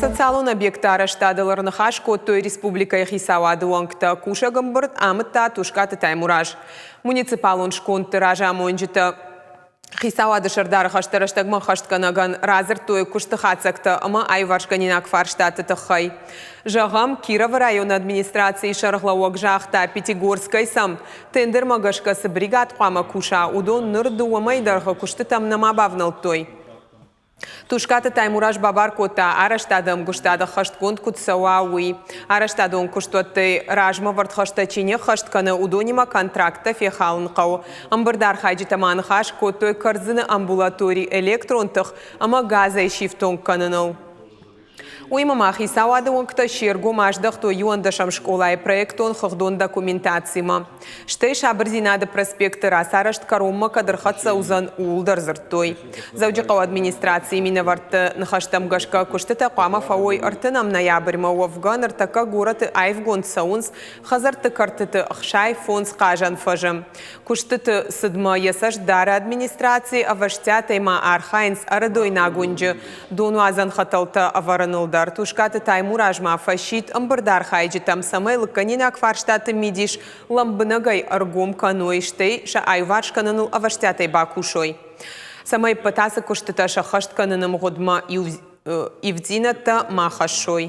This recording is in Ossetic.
Социалон объектты арӕзтадыл ӕрныхас кодтой республикӕйы хицауады уӕнгтӕ. Кусӕг ӕмбырд амыдта Тускъаты Таймураз. Муниципалон скондты разамонджытӕ Хицауады сӕрдары хӕстӕ рӕстӕгмӕ ӕххӕстгӕнӕгӕн радзырдтой куысты хатдзӕгтӕ ӕмӕ аиварсгӕнинаг фарстаты тыххӕй. Зӕгъӕм, Кировы районы администрацийы сӕргълӕууӕг загъта, Пятигорскӕй сӕм тендермӕ гӕсгӕ цы бригад хъуамӕ куса, уыдон ныр дыууӕ мӕйы дӕргъы куыстытӕм нӕма бавнӕлдтой. Тускъаты Таймураз бабар кодта, арӕзтады ӕмгуыстад ӕххӕстгонд куыд цӕуа, уый. Арӕзтадон куыстуӕтты размӕвӕрд хӕстӕ чи не ххӕст кӕны, уыдонимӕ контракттӕ фехалын хъӕуы. Ӕмбырды архайджытӕ ма ныхас кодтой Кӕрдзыны амбулатори электрон тых ӕмӕ газӕй сифтонг кӕныныл. Уыимӕ ма хицауады уӕнгтӕ се ргом аздӕхтой иуӕндӕсӕм скъолайы проектон-хыгъдон документацимӕ. Стӕй Сабырдзинады проспекты рацарӕзт кӕронмӕ кӕд ӕрхӕццӕ уыдзӕн, ууыл дӕр дзырдтой. Дзӕуджыхъӕуы администрацийы минӕвӕртты ныхӕстӕм гӕсгӕ куыстытӕ хъуамӕ фӕуой ӕртынӕм ноябрьмӕ. Уӕвгӕ, ныртӕккӕ горӕты аивгонд цӕуынц хӕдзӕртты кӕртыты 65 хъазӕн фӕзы. Куыстыты цыдмӕ йӕ цӕст дары администраци, ӕвӕстиатӕй ма архайынц Ӕрыдойнаг уынджы донуадзӕн хӕтӕлтӕ ӕвӕрыныл дӕр. Тускъаты Таймураз ма фӕсидт ӕмбырды архайджытӕм, цӕмӕй лыггӕнинаг фарстаты мидис лӕмбынӕгӕй ӕргом кӕной, стӕй сӕ аиуварс кӕныныл ӕвӕстиатӕй бакусой. Цӕмӕй ӕппӕт ацы куыстытӕ сӕххӕст кӕныны мгъуыдмӕ ивддзинӕдтӕ ма хӕссой.